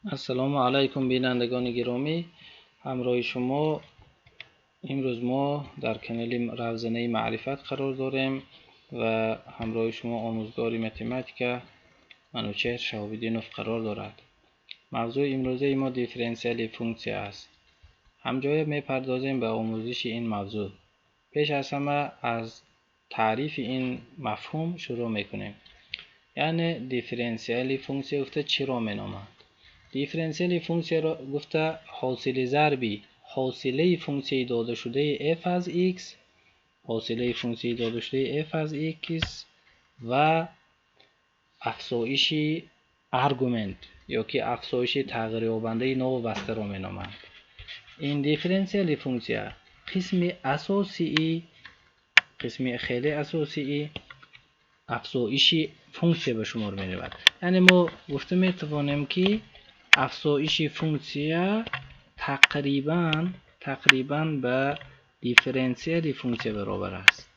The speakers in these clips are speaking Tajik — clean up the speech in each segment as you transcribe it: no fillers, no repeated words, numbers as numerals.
Ассалому алайкум, бинандагони гиромӣ. Ҳамроҳи шумо имрӯз мо дар канали Равзанаи маърифат қарор дорем ва ҳамроҳи шумо омӯзгори математика Манучеҳр Шаҳобиддинов қарор дорад. Мавзӯи имрӯзаи мо дифференсиали функсия аст. Ҳамҷоя мепардозем ба омӯзиши ин мавзӯъ. Пеш аз ҳама аз таърифи ин мафҳум шурӯъ мекунем. Яъне дифференсиали функсия гуфта чиро меноманд? Дифференсиали функсияро гуфта ҳосили зарби ҳосилаи функсияи додашудаи f аз x, ҳосилаи функсияи додашудаи f аз x ва афзоиши аргумент ё ки афзоиши тағйирёбандаи новобастаро меноманд. Ин дифференсиали функсия қисми асосии, қисми хеле асосии афзоиши функсия ба шумор меравад. Яъне мо гуфта метавонем, ки афзоиши функсия тақрибан ба дифференсиали функсия баробар аст.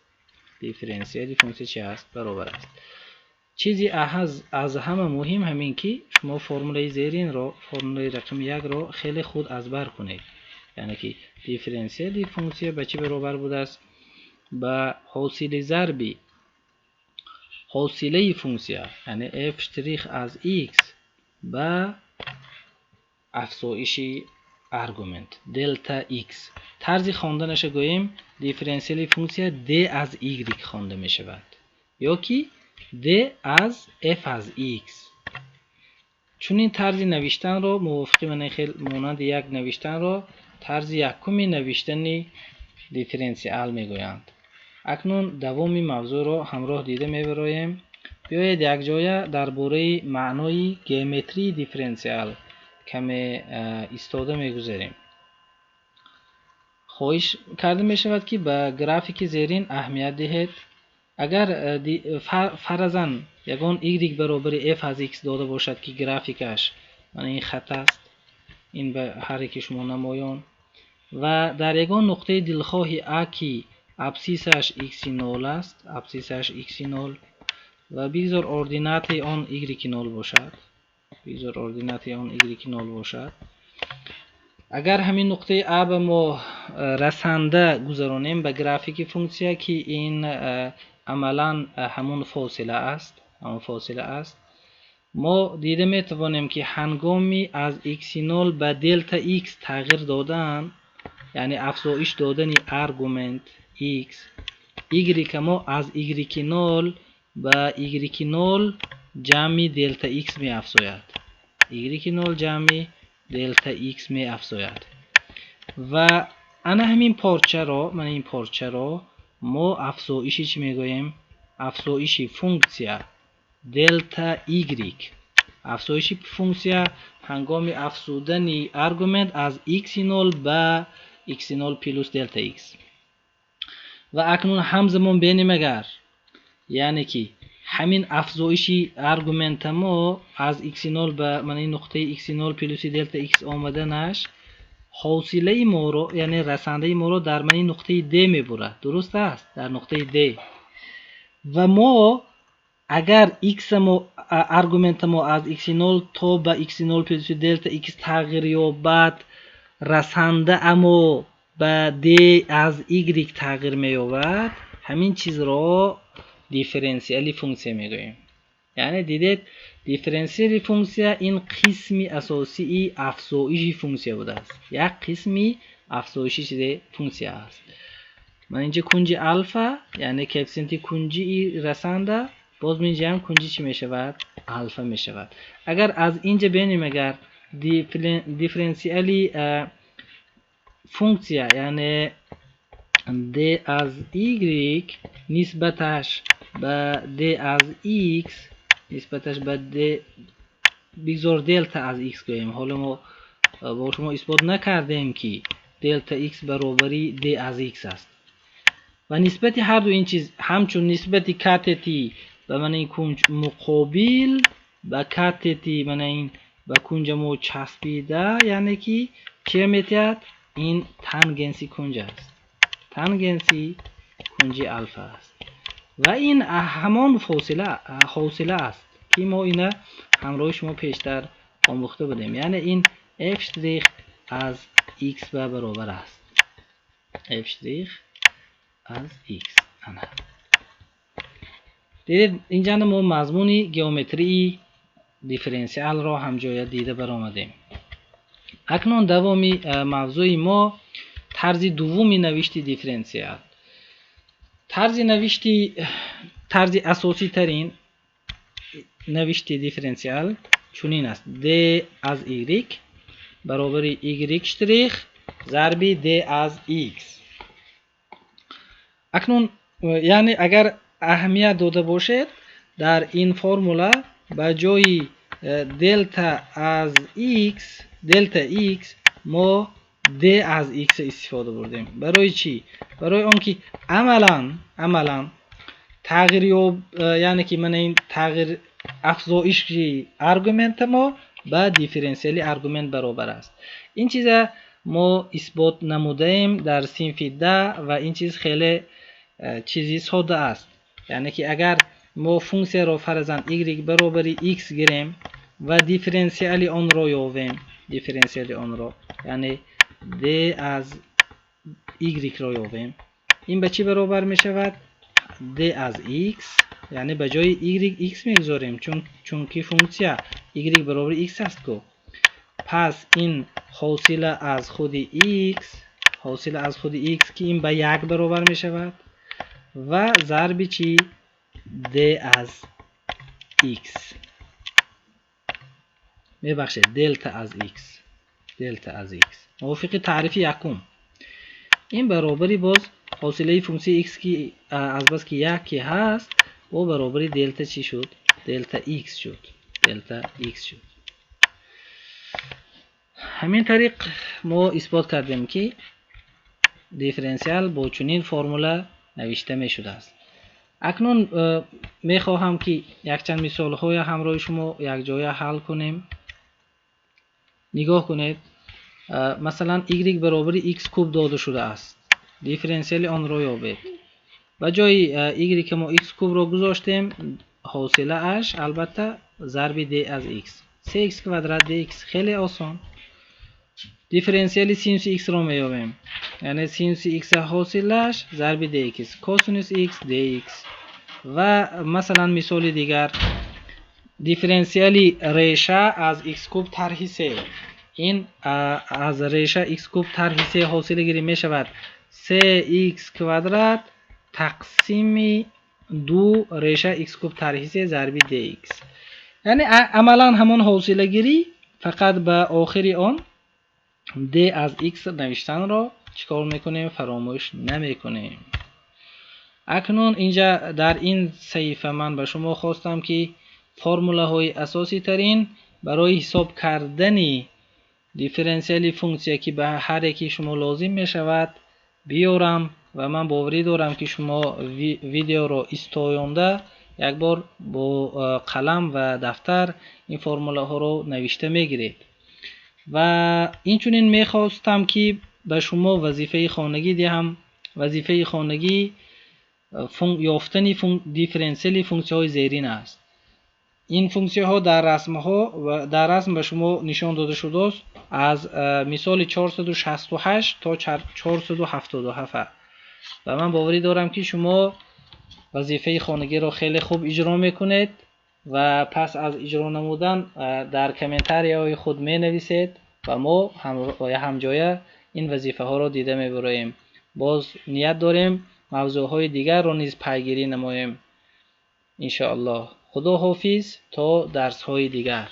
Дифференсиали функсия чи аст? Баробар аст. Чизи аз ҳама муҳим ҳамин ки шумо формулаи зеринро, формулаи рақами якро хеле худ аз бар кунед. Яъне ки дифференсиали функсия ба чӣ баробар будааст? Ба ҳосили зарби ҳосилаи функсия, яъне f штрих аз x, ба афзоиши аргумент делта x. Тарзи хонданаша гӯем, дифференсиали функсия d аз y хонда мешавад ё ки d аз f аз x. Чунин тарзи навиштанро мувофиқи мана хел монанди як навиштанро тарзи якуми навиштани дифференсиал мегӯянд. Акнун давоми мавзӯъро ҳамроҳ дида мебароем. Биёед, якҷоя дар бораи маънои геометрии дифференсиал каме истода мегузарем. Хоҳиш карда мешавад, ки ба графики зерин аҳамият диҳед. Агар фарзан ягон y баробари f аз x дода бошад, ки графикаш мана ин хат аст, ин ба ҳар яки шумо намоён, ва дар ягон нуқтаи дилхоҳи а, ки абсисаш x нол аст, абсисаш x нол, ва бигзор ординатаи он y нол бошад, бигзор ординатаи он y нол бошад, агар ҳамин нуқтаи а ба мо расанда гузаронем ба графики функсия, ки ин амалан ҳамун фосила аст, ҳамун фосила аст, мо дида метавонем, ки ҳангоми аз x нол ба делта x тағйир додан, яъне афзоиш додани аргумент x, y мо аз y нол ба y нол ҷамъи делта x меафзояд, y нол ҷамъи делта x меафзояд. Ва ана ҳамин порчаро, мана ин порчаро мо афзоиши чӣ мегӯем? Афзоиши функсия делта y, афзоиши функсия ҳангоми афзудани аргумент аз x нол ба x нол плюс делта x. Ва акнун ҳамзамон бинем, агар, яъне ки ҳамин афзоиши аргумента мо аз x нол ба мана ин нуқтаи x нол плюси делта x омаданаш ҳосилаи моро, яъне расандаи моро дар мани нуқтаи d мебурад. Дуруст аст? Дар нуқтаи d. Ва мо агар x мо, аргумента мо аз x нол то ба x нол плюси делта x тағйир ёбад, расанда амо ба d аз y тағйир меёбад. Ҳамин чизро дифференсиали функсия мегӯем. Яъне дидед, дифференсиали функсия ин қисми асосии афзоиши функсия будааст, як қисми афзоиши чизе функсия аст. Ман инҷа кунҷи алфа, яъне коэффисиенти кунҷии расанда, боз инҷаам кунҷи чӣ мешавад? Алфа мешавад. Агар аз инҷа бинем, агар дифференсиали функсия, яъне d аз y нисбаташ ба d аз x, нисбаташ ба d, бигзор делта аз x гӯем, ҳоло мо бо шумо исбот накардем, ки делта x баробари d аз x аст, ва нисбати ҳарду ин чиз ҳамчун нисбати катети ба мана ин кунҷ муқобил ба катети мана ин ба кунҷа мо часпида, яъне ки чиро метиҳад? Ин тангенси кунҷ аст, тангенси кунҷи алфа аст. Ва ин ҳамон фосила, ҳосила аст, ки мо ина ҳамроҳи шумо пештар омӯхта будем. Яъне ин f штрих аз x ба баробар аст. F штрих аз x. Ана. Дидед, инҷа мо мазмуни геометрии дифференсиалро ҳамҷоя дида баромадем. Акнун давоми мавзӯи мо тарзи дуввуми навишти дифференсиал. Тарзи навишти, тарзи асоситарин навишти дифференсиал чунин аст: d аз y баробари y штрих зарби d аз x. Акнун, яъне агар аҳамият дода бошед, дар ин формула ба ҷои делта аз x, делта x, мо d аз x истифода бурдем. Барои чӣ? Барои он ки амалан тағйирёб, яъне ки мана ин тағйир афзоиши аргумента мо ба дифференсиали аргумент баробар аст. Ин чиза мо исбот намудаем дар синфи 10 ва ин чиз хеле чизи сода аст. Яъне ки агар мо функсияро фарзан y баробари x гирем ва дифференсиали онро ёвем, дифференсиали онро, яъне d аз y-ро ёвем, ин ба чӣ баробар мешавад? D аз x, яъне ба ҷои y x мегузорем, чунки функсия y баробари x аст ку. Пас ин ҳосила аз худи x, ҳосила аз худи x, ки ин ба як баробар мешавад, ва зарби чӣ? D аз x, мебахшед, делта аз x, делта аз x мувофиқи таърифи якум. Ин баробари боз ҳосилаи функсияи x, ки азбаски яке ҳаст, бо баробари делта чӣ шуд? Делта x шуд, делта x шуд. Ҳамин тариқ мо исбот кардем, ки дифференсиал бо чунин формула навишта мешудааст. Акнун мехоҳам, ки якчанд мисолҳоя ҳамроҳи шумо якҷоя ҳал кунем. Нигоҳ кунед, масалан, y баробари x куб дода шудааст, дифференсиали онро ёбед. Ба ҷои y мо x кубро гузоштем, ҳосилааш албатта зарби d аз x, 3x квадрат dx. Хеле осон. Дифференсиали синуси x-ро меёбем, яъне синуси x ҳосилааш зарби dx, косинус x dx. Ва масалан, мисоли дигар: дифференсиали реша аз x куб тарҳи се. Ин аз реша x куб тарҳи се ҳосилагирӣ мешавад 3x квадрат тақсими ду реша x куб тарҳи се зарби dx. Яъне амалан ҳамон ҳосилагирӣ, фақат ба охири он d аз x навиштанро чӣ кор мекунем? Фаромӯш намекунем. Акнун инҷа дар ин саҳифа ман ба шумо хостам, ки формулаҳои асоситарин барои ҳисоб кардани дифференсиали функсия, ки ба ҳар яки шумо лозим мешавад, биёрам. Ва ман боварӣ дорам, ки шумо видеоро истоёнда як бор бо қалам ва дафтар ин формулаҳоро навишта мегиред. Ва инчунин мехостам, ки ба шумо вазифаи хонагӣ диҳам. Вазифаи хонагӣ ёфтани дифференсиали функсияҳои зерин аст. Ин функсияҳо дар расмҳо ва дар расм ба шумо нишон дода шудааст, аз мисоли 468 то 477. Ва ман боварӣ дорам, ки шумо вазифаи хонагиро хеле хуб иҷро мекунед ва пас аз иҷро намудан дар комментарияҳои худ менависед ва мо ҳамҷоя ин вазифаҳоро дида мебароем. Боз ният дорем мавзӯъҳои дигарро низ пайгирӣ намоем, иншоаллоҳ. Худо ҳофиз, то дарсҳои дигар.